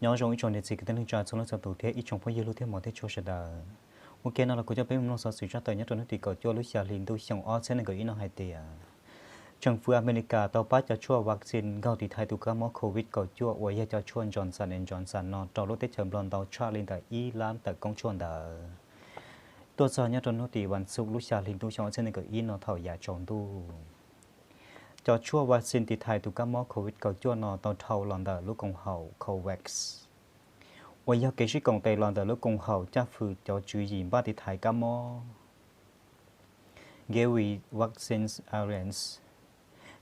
Nyob zoo ib tsoom niam txiv kwv tij neej tsa txhua leej txhua tus thiab ib tsoom phooj ywg hlub thiab hmov thiab tshua sawv daws. Ua ke no los kuv coj peb mus mloog xov xwm tshaj tawm nyob rau hnub tim kaum cuaj lub xya hli ntuj xyoo ob txhiab nees nkaum ib no hais tias tsoom fwv Amelikas tau pab cov tshuaj vaccine nkaug tiv thaiv tus kab mob covid kaum cuaj uas yog cov tshuaj Johnson and Johnson no rau lub teb chaws Nplog ntau tshaj li ntawm ib lab tawm koob tshuaj ntawd, tuaj txog nyob rau hnub tim vas xuj lub xya hli ntuj xyoo ob txhiab nees nkaum ib no thaum yav tsaus ntuj. Cov tshuaj vaccine tiv thaiv tus kab mob covid kaum cuaj no tau dhau los ntawm lub koom haum COVAX, uas yog kev sib koom tes los ntawm lub koom haum caj fwm cov tswv yim npaj tiv thaiv kab mob Gavi Vaccine Alliance,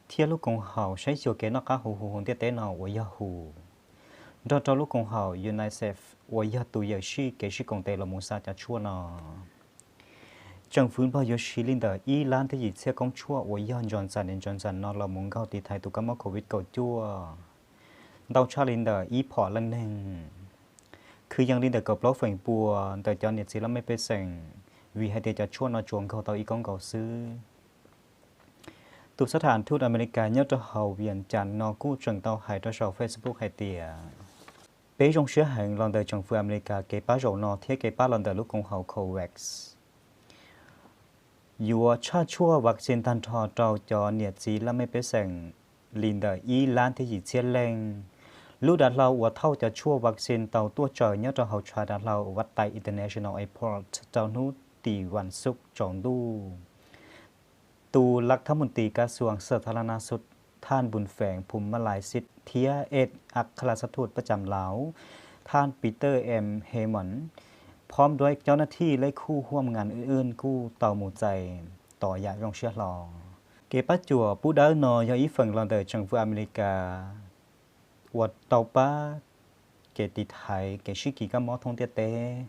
thiab lub koom haum saib xyuas kev noj qab huv huv ntiaj teb no uas yog who, nrog rau lub koom haum UNICEF uas yog tus yawm sij kev sib koom tes los mus xa cov tshuaj no. Tsoom fwv Nplog yuav siv li ntawm ib lab thiab yim txhiab koob tshuaj uas yog Johnson and Johnson no los mus nkaug tiv thaiv tus kab mob covid kaum cuaj ntau tshaj li ntawm ib phom leej neeg, kwv yees li ntawm kaum plaub feem pua ntawm cov niam txiv laj mej pej xeem, vim hais tias cov tshuaj no tsuas nkaug tau ib koob nkaus xwb. Tus xab tham thut Amelikas nyob rau hauv Vias Cas no kuj tseem tau hais rau saum Facebook hais tias, peb zoo siab heev los ntawm tsoom fwv Amelikas kev pab zaum no thiab kev pab los ntawm lub koom haum COVAX yuav tshaj tshuaj vaccine tag nrho rau cov niam txiv laj mej pej xeem li ntawm ib lab thiab yim txhiab leej. Lub dav hlau uas thauj cov tshuaj vaccine tau tuaj tsaws nyob rau hauv tshav dav hlau Vaj Tais International Airport rau hnub tim vas xuj tsaus ntuj. Tus laj thab mus tis kas xuas xav tha la na xuj thaj npun feem phum maj lais xib thiab ej ak kha la xab thut pab cam laus thaj Peter M Hammond พร้อมด้วยเจ้าหน้าที่และคู่ร่วมงานอื่นๆ kuj tau mus txais tos yam zoo siab hlo. Kev pab cuam pub dawb no yog ib feem los ntawm tsoom fwv Amelikas uas tau pab kev tiv thaiv kev sib kis kab mob thoob ntiaj teb.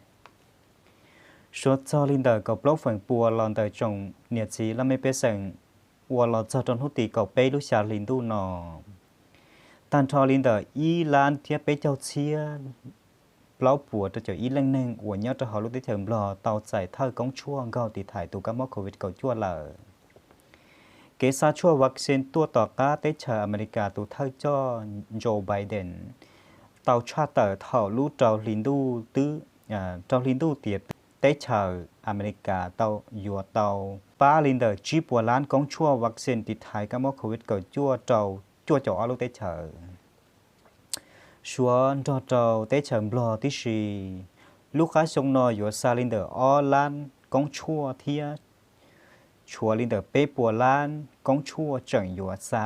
Suav txog li ntawm kaum plaub feem pua los ntawm tsoom niam txiv laj mej pej xeem uas los txog rau hnub tim kaum peb lub xya hli ntuj no, tag nrho li ntawm ib lab thiab peb caug txhiab plaub puas rau caum ib leej neeg uas nyob rau hauv lub teb chaws Nplog tau txais thawj koob tshuaj nkaug tiv thaiv tus kab mob covid kaum cuaj lawm. Kev xa tshuaj vaccine tuaj tom qab teb chaws Amelikas tus thawj coj Joe Biden tau tshaj tawm thaum lub rau hli ntuj twb, rau hli ntuj tias teb chaws Amelikas tau yuav tau pab li ntawm tsib puas lab koob tshuaj vaccine tiv thaiv kab mob covid kaum cuaj rau cuaj caum ob lub teb chaws. Suav nrog rau teb chaws Nplog tib si, lub qab xyoo no yuav xa li ntawm ob lab koob tshuaj thiab tshuav li ntawm peb puas lab koob tshuaj tseem yuav xa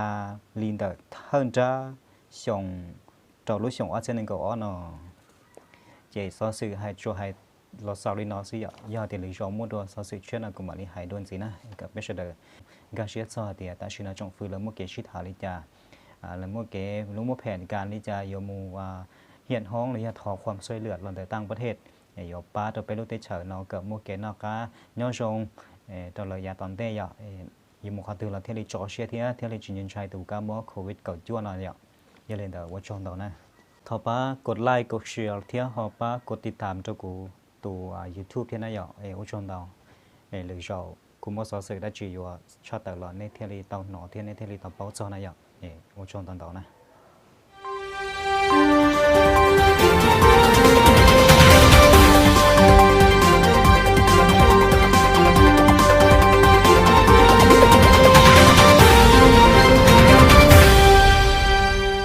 li ntawm thawj nrab xyoo rau lub xyoo ob txhiab nees nkaum ob no. Ces xov xwm hais tsuas hais los xaus li no xwb yom, yog tias lwm zaus muaj dua xov xwm tshiab no kuv mam li hais dua ntxiv na kom peb sawv daws nkag siab txog hais tias tam sim no tsoom fwv lawv muaj kev sib tham li cas, lawv muaj kev lub muab phem kas li cas yuav mus hiam hoob los yog thov khuam xuaj lwm los ntawm tag pab thej, yuav pab rau peb lub teb chaws no kom muaj kev noj qab nyob zoo rau lawv yav tom ntej yom, yuav mus qhov twg los thiaj li tso siab thiab thiaj li tsis ntshai tus kab mob covid kaum cuaj no yom. Yog li ntawd ua tsaug ntau na. Thov pab kos like kos share thiab ho pab kos tiv tam rau kuv tus YouTube thiab na yom. Ua tsaug ntau. Lwm zaum kuv muaj xov xwm dab tsi yuav tshaj tawm los nej thiaj li tau hnov thiab nej thiaj li tau paub txog na yom. Ua tsaug ntau ntau na.